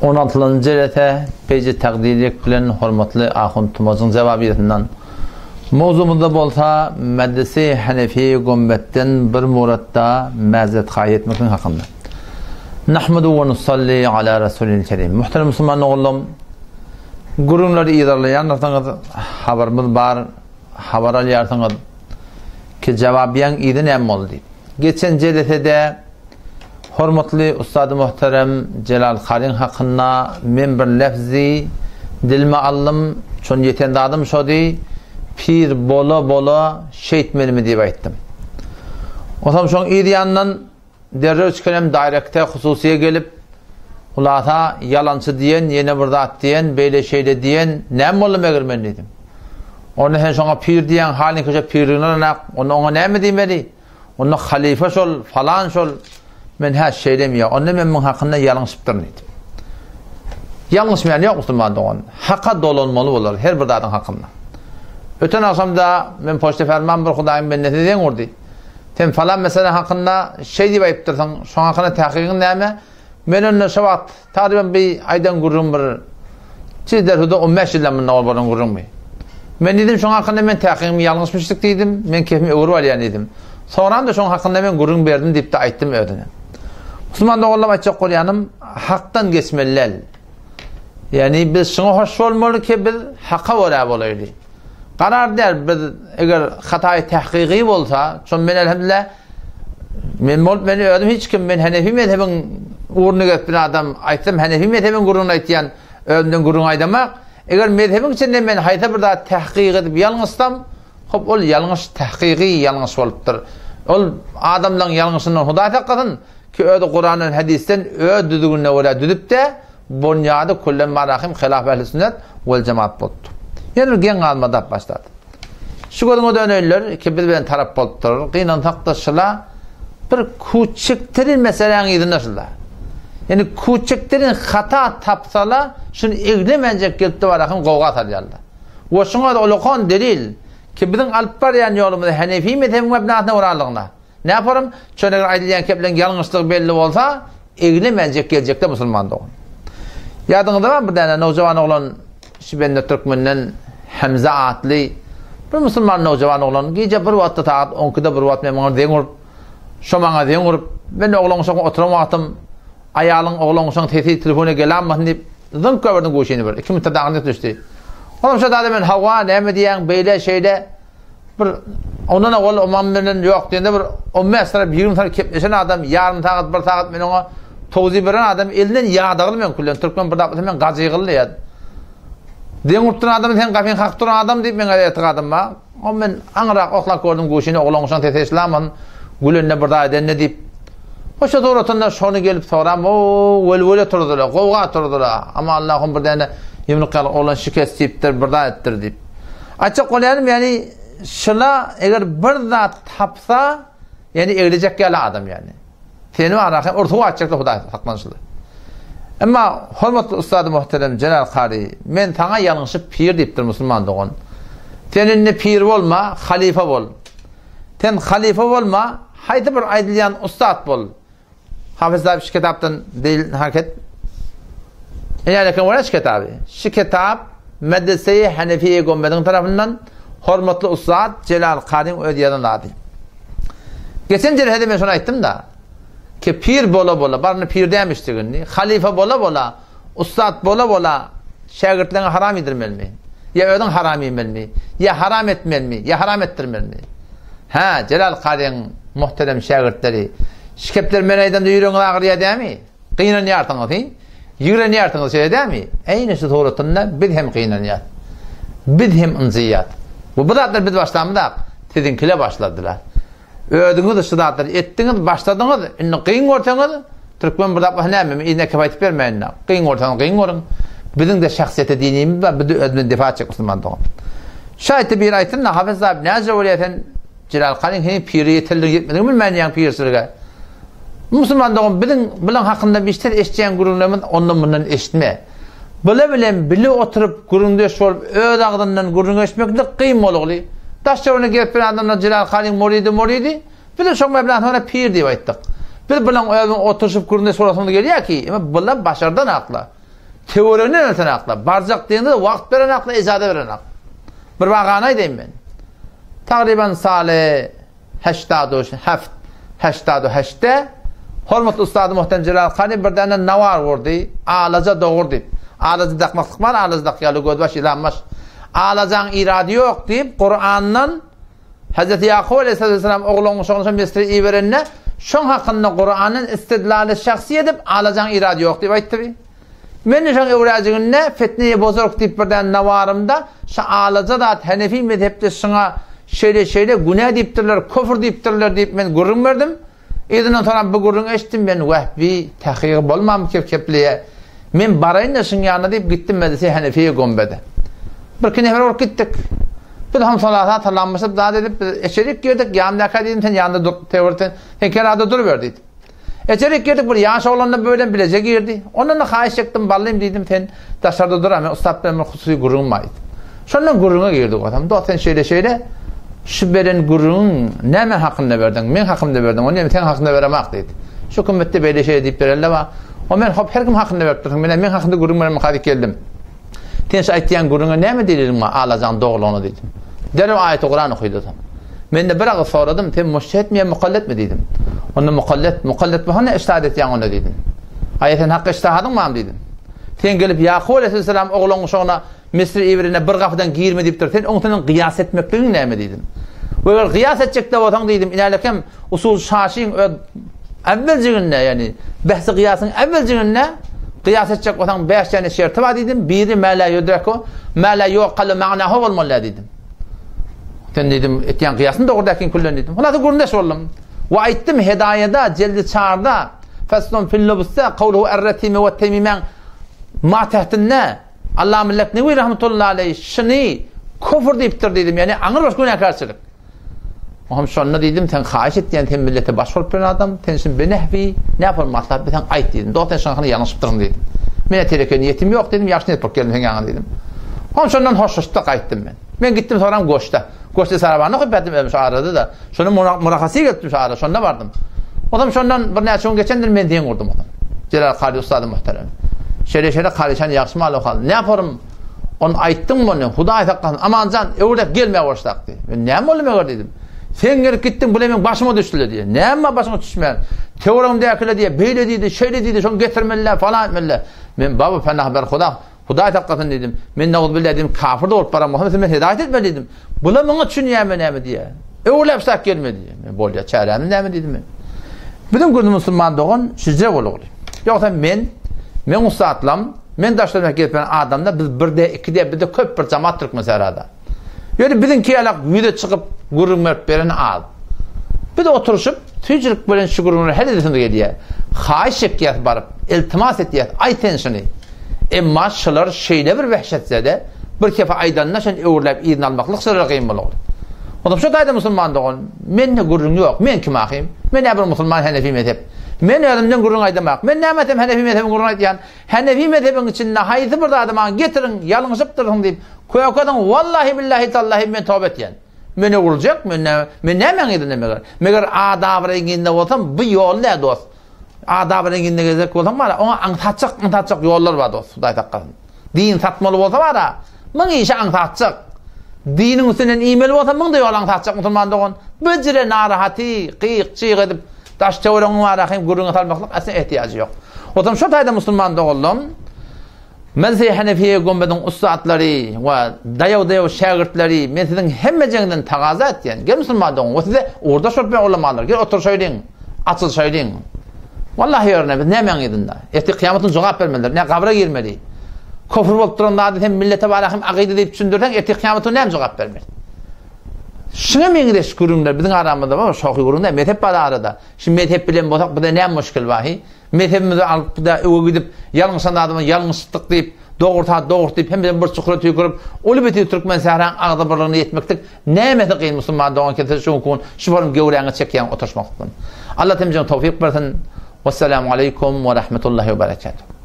On altynjy jelese peji takdirlik bilen hormatly ahun Tumajyň jawabiýetinden. Mowzumyzda bolsa Medrese Hanefi Gombetden bir muratda mäzret haýy etmeklik hakynda. Nahmadu we nusalli ala rasulil kerim. Muhterem musulman doganlarym, gürrüňleri yzarlaýandygyňyz habarymyz bar, habar alýarsyňyz ki jawabiýaň yzy näme boldy diýip. Geçen jelesede Hormatly ussady muhterem Jelal Karyň hakynda men bir lefzi dilime aldym, şony ýeten zadym şody, pir bola-bola şeýtmelimi diýip aýtdym. Onsoň şoň yz ýanyndan derrew çykan daýrekte hususyýa gelip, hulasa ýalançy diýen, ýene bir zat diýen, beýle-şeýle diýen, näme boldy meger men diýdim. Onda sen şoňa pir diýýäň, halyňky şo pirligini alanak, onda oňa näme diýmeli? Onda halyfa şol, falan şol, men hä şeýlemi ýa, onda men muň hakynda ýalňyşypdyryn diýdim. Ýalňyşmaýan ýok musulman dogan. Haka dolanmaly bolar her bir zadyň hakynda. Öten agşamda men poçta ferman bir Hudaýyň bendesi zeň urdy. Sen falan mesele hakynda şeý diýip aýypdyrsyň, şoň hakynda täkygyň näme? Men onda şo wagt Tagryban bi aýdan gürrüň bir çiz derhuda on bäş ýyldan mundan owal bolan gürrüň bi. Men diýdim şoň hakynda men täkygymy ýalňyşmyşdyk diýdim, men kepimi öwrüp alýan diýdim. Soňram-da şoň hakynda men gürrüň berdim diýip-de aýtdym özüne. Musulman doganlarym aýtjak bolýanym hakdan geçmeli däl. Ýagny biz şuňa hoş bolmaly ki biz haka görä bolaýly. Garar däl biz eger hataýy tahkygy bolsa, şon men elhamdülillah Men bolup meni özüm hiç kim men Hanefi mezhebiň ugruny gezip bir adam aýtsam Hanefi mezhebiň gürrüňini aýtýan özümden gürrüň aýdamak. Eger mezhebiň içinde men haýsy bir zat tahkyk edip ýalňyşsam, hop ol ýalňyş tahkygy ýalňyş bolupdyr. Ol adamlaryň ýalňyşyndan Hudaý saklasyn ki özi Kurandan hadisden öz düzgünine görä düzüp-de bunýady küllen marahim hilaf ehli sünnet wel jemaat bolupdyr. Ýene bir geň galma zat başlady. Şu gözüňe döneýinler ki biz bilen tarap bolup durur. Gynansak-da şula bir kuçiktirin meseläň yzynda şula. Ýani kuçiktirin hata tapsala şuny eglemenjek gelip dubarakyň gowga salýarlar. We şuňa da ulakan delil ki biziň alyp barýan ýolumyz Hanefi mezhebiň mebnasyna göraldygyna. Näparam, çöl eger aýdylýan kepleň ýalňyşlygy belli bolsa, eglemenjek geljekde musulman dogan. Ýadyňyzda barmy bir däne nowjawan oglan şu bende türkmenden Hemze atly bir musulman nowjawan oglan gije bir wagtda sagat on ikide bir wagt men muňa zeň urup, şo maňa zeň urup, men oglan uşagyň oturan wagtym aýalyň oglan uşagyň sesi telefona gelanmasyn diýip zyňk goýberdim guşyny bir iki mütdet dagyny düşdi. Olam şo zada men hawa näme diýýäň beýle şeýle Bir ondan owal omam menden ýok diýende bir 15 tarap 20 tarap kepleşen adam ýarym sagat bir sagat men oňa towzi beren adam elinden ýadagly men küllen türkmen bir dakysy men gajygyldy ýa. Deň urup duran adam sen gapyň kakyp duran adam diýip men ýatyk adam ba. O men aňrak oklap gördüm guşyny oglan guşan sesi eşilaman gülende bir zat edende diýip. Hoşa suratynda şony gelip soram o welwele turdular, gowga turdular. Ama Allahym bir däne ýumruk ýaly oglan şikes diýipdir, bir zat etdir diýip. Aýtjak bolýanym, ýagny şyla eger bir zat tapsa, ýagny eglejek ýaly adam ýagny. Seni bar ahim ursup atjakdy Hudaý saklan şyla. Emma hormatly ussady muhterem Jelal Kary, men saňa ýalňyşyp pir diýipdir musulman dogan. Sen indi pir bolma, halyfa bol. Sen halyfa bolma, haýsy bir aýdylýan ussat bol. Hafız Daýyp şu kitapdan delil hareket Ýa eken bolýar şu kitaby. Şu kitap Medrese-i Hanefiýe Gombediň tarapyndan hormatly ussat Jelal Karyň öz ýazan zady. Geçen jelhede men şony aýtdym-da. Ki pir bola-bola, baryny pir dämişdik indi. Halyfa bola-bola, ussat bola-bola şägirtleriňe haram iýdirmelimi? Ýa özüň haram iýmelimi? Ýa haram etmelimi? Ýa haram etdirmelimi? Hä, Jelal kazyň muhterem şägirtleri, şu gepleri men aýdamda ýüregiňiz agyrýar dämi? Gynanýarsyňyz, hi? Ýigrenýärsiňiz, şeýle dämi? Eýni şu suratynda biz hem gynanýas. Biz hem ynjyýas. Bu bu zatlary biz başlamyzak, siziňkiler başladylar. Özüňiz şu zatlary etdiňiz, başladyňyz, indi gyn görseňiz, türkmen bir zat bolsa näme, men yzyna kep aýtyp bermäýin-dä. Gyn görseňiz gyn görüň. Biziň-de şahsyýete dinimiz bar, biz-de özümizden defa etjek musulman dogan. Şaýtda biri aýtsyn-da, Hafez sahyp näce bolýar sen Jelal Karyň heniz pire ýetenligini ýetmedigini bilmän ýaň pirçilige. Musulman dogan biziň bilen hakynda bişter eşitýän gürrüňlerimiz ondan mundan eşitme. Bile bilen bile oturyp gürrüňdeş bolup öz agzyndan gürrüň eşitmeklik kyn bolugly. Daş töweregine gezip ýören adamlar Jelal Karyň muridi muridi, biz-de şoň meblasyna görä pir diýip aýtdyk. Biz bilen özümiz oturyşyp gürrüňdeş bolasymyz gelýär ki, emma bile başardan akla. Töwereginden öltenakla. Barjak diýende wagt berenakla, ejaza berenak. Bir wakany aýdaýyn men. Tagryban saly heşdadu heft, heşdadu heştde hormatly ustady Muhterem Jelal Kary bir däne nawar gurdy, alaja dogur diýip. Alaja dakmaklyk bar, alaja dakýarlar gözbaş, ýylanbaş. Alajaň irady ýok diýip, Kurandan Hezreti Ýakup aleýhissalam oglunyň şonuň üçin Misre iberende, şoň hakynda Kurandan istidlaly şahsy edip, alajaň irady ýok diýip aýtdy. Men-de şoň öwräjiginde Fitneýi bozurg diýip bir däne nawarymda şo alaja zat Henefi mezhepde şuňa şeýle-şeýle günä diýipdirler, küfr diýipdirler diýip men gürrüň berdim. Yzyndan soňam bu gürrüňi eşitdim men weh bi takygy bolmanmyka kepleýä. Men baraýyn-da şuň ýanyna diýip gitdim medrese Henefiýe Gombede. Birki nefer bolup gitdik. Biz hem solasa salamlaşyp zat edip biz eçerik girdik ýanymdaka diýdim sen ýanynda dur tewir sen sen kenarda duruber diýdim. Eçerik girdik bir ýaş oglan-da bilen bileje girdi. Ondan-da haýyş çekdim ballym diýdim sen daşarda dur-a men ussat bilen bir hususy gürrüňim bar diýdim. Şondan gürrüňe girdik otam. Dost sen şeýle şeýle şu beren gürrüňiň näme hakynda berdiň? Meň hakymda berdiň. Ony sen hakynda beremak diýdi. Şu kümmetde beýle şeýle diýip berende bar. O men hop her kim hakynda berip dursuň. Men meň hakynda gürrüň bermem diýip geldim. Sen şu aýtýan gürrüňe näme deliliň bar? Alajaň dogrulygyna diýdim. Derrew aýaty Kuran okydy otam. Men-de bir agyz soradym, sen mujtehitmi ýa mukalletmi diýdim. Onda mukallet, mukallet bolsaň ne ijtihad etýäň onda diýdim. Aýa sen hakka ijtihadyň barmy diýdim. Sen gelip Ýakup aleýhissalam ogluň guşagyna Misri iberende bir gapydan girme diýipdir. Sen oň senden gyýas etmekligiň näme diýdim. We eger gyýas etjek-de bolsaň diýdim, inälekem usul şaşyň öz äwweljiginde, ýagny behsi gyýasyň äwweljiginde gyýas etjek bolsaň bäş däne şerti bar diýdim. Biri mä la ýudreku, mä la ýuqalu ma'nahu bolmaly diýdim. Sen diýdim, etýän gyýasyň dogry däkin küllen diýdim. Hulasa gürrüňdeş boldum. We aýtdym Hedaýada, jeldi çarda, Faslun fil lubsda, kawluhu er-retimi we temimäň matehtinde Allama Leknewi rahmetullahi aleýh şuny küfür diýipdir diýdim, ýagny aňry baş günäkärçilik. Oňam şonda diýdim, sen haýyş etýän, sen millete baş bolup duran adam, sen şuny benehwi, näpol maslahat berseň aýt diýdim. Dost sen şuň hakynda ýalňyşypdyrsyň diýdim. Menä teleke niýetim ýok diýdim, ýagşy niýet bolup geldim seň ýanyňa diýdim. Oňam şondan hoşlaşyp-da gaýtdym men. Men gitdim soram goşda. Goşda sarabanda okyp ýatdym özüm şu arada-da. Şonda murahasy gelipdim şu ara, şonda bardym. Ozam şondan birnäçe gün geçendir men zeň gurdum ozam. Jelal Kary ussady muhterem. Şeýle-şeýle Karyşan ýagşy mal okal. Ne yaparym? Ony aýtdyň muny, Hudaý saklasyn. Amanjan, öwredip gelme bolsak diý. Men näme boldy meger diýdim. Sen gelip gitdiň, bile meň başyma düşdüle diýe. Näme başyňa düşmän? Töweregimdäkiler diýe, beýle diýdi, şeýle diýdi, şony getirmeliler, falan etmeliler. Men baba penah ber Huda. Hudaý saklasyn diýdim. Men nauzubilla diýdim, kafir bolup baran bolsam, sen meni hidaýat etme diýdim. Bular muňa düşünýärmi näme diýýär. Öwrüläp şak gelme diýýär. Men bolýar, çärämiz näme diýdim men. Biziň gözümiz musulman dogan şije bolugly. Ýogsa men, men ussatlam, men daşlardan gelip gelen adamda biz birde, ikide, bizde köp bir jamaat türkmen sährada. Ýöne biziňki ýalak ýüze çykyp gürrüň berip beren az. Biz oturyşyp, süýjülik bilen şu gürrüňleri her edesimiz gelýär. Haýyş çekýäs baryp, iltimas etýäs, aýt sen şuny. Emma şular şeýle bir wehşetzede, bir kefe aýdanda şony öwürläp yzyna almaklyk şulara kyn bolugdy. Onsoň şu taýda musulman dogan, mende gürrüň ýok, men kim ahym? Men-ä bir musulman henefi mezhep. Men özümden gürrüň aýdamak. Men näme etsem henefi mezhebiň gürrüňini aýdýan. Henefi mezhebiň içinde haýsy bir zady maňa getiriň, ýalňyşypdyrsyň diýip, kökeziň, wallahi billahi tallahi men toba etýän. Men öwrüljek, men näme, men nämäň yzynda meger? Meger adabyryň yzynda bolsam, bu ýol däl dost. Adabyryň yzynda gezjek bolsaň bar, oňa aňsatjak, aňsatjak ýollar bar dost, Hudaý saklasyn. Din satmaly bolsa bar, muň işi aňsatjak. Diniň üstünden iýmeli bolsa, muň-da ýoly aňsatjak musulman dogan. Bijire narahaty, gyk-çyk edip, daş-töweregiň bar ahym gürrüňe salmaklyk asla ehtiýajy ýok. Otam şo taýda musulman doganlarym, Mezhebi Henefiýe gombeziň ussatlary we daýaw-daýaw şägirtleri, men siziň hemmejeňizden tagaza etýän, gel musulman dogan we size ugurdaş bolup ýören ulamalar, gel oturyşaýlyň, açylyşaýlyň. Wallahi ýörüne biz nämäň yzynda? Ertir kyýamat gün jogap bermelidir, ne gabra girmeli. Kofr bolup duran zady sen millete bara hem akyda diýip düşündirseň, ertir kyýamat gün näme jogap bermeli? Şuňa meňzeş gürrüňler biziň aramyzda bar, şohy gürrüň däl, mezhep bar arada. Şu mezhep bilen bolsak bize näme muşkil bar, hi? Mezhebimizi alyp-da öe gidip, ýalňyşan zadymy ýalňyşdyk diýip, dogry zat dogry diýip, hemmeden bir çukura tüýkürip, uly bütin türkmen sähraň agzybirligine ýetmeklik nämesi kyn musulman dogan kelse şu günki gün şu forum göwräňe çekýäň oturyşmaklykdan. Allah hemmämize towfyk bersin. Wessalamu aleýkum we rahmetullahi we berekatuh.